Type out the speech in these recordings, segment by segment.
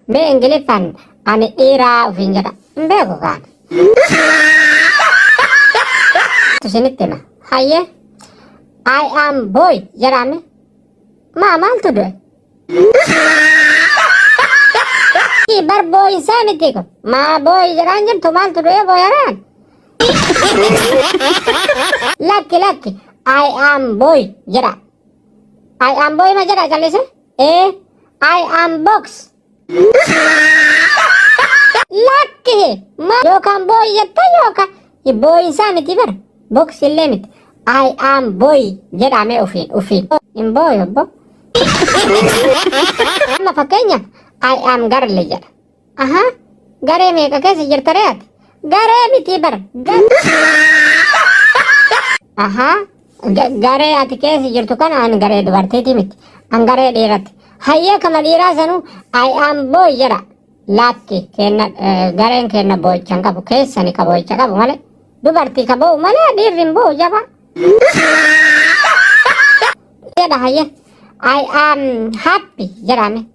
Mee Ingiliffaan ani dhiiraa ofiin jedha. Hin beeku kaan. Isinitti hima. Hayyee. I am boy jedhame. Maa maaltu du'e? Bar boo'insaa miti kun. Maa boy jedhaan jirtu maaltu du'e booyaraan? Lakki lakki. I am boy jedha. I am boy ma jedha callise? Ee. I am box. Lakki ma yookaan boy jetta yookaan boo'insaa miti bara. Box illee miti. I am boy jedhame ofiin ofiin. Hin booyu obbo. Amma fakkeenyaaf I am girl jedha. Aha garee meeqa keessa jirta ree ati? Garee miti bara. Aha garee ati keessa jirtu kana an garee dubartiiti miti. An garee dhiirati. Hayyee kama dhiiraa sanuu I am boy jedha. Lakki kenna gareen kenna boo'icha hin qabu keessani ka boo'icha qabu malee. Dubartii ka boo'u malee dhiirri hin boo'u jaba. Jedha hayyee. I am happy jedhame.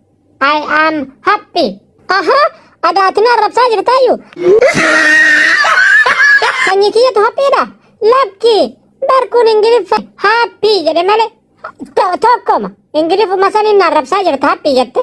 I am happy. Aha, adaatina arrabsaa jirtaayyuu. Sanyii kiyyatu happyidha. Lakki, bar kun Ingiliffa happy jedhe malee tokkoma. Ingiliffuma saniin arrabsaa jirta happy jette.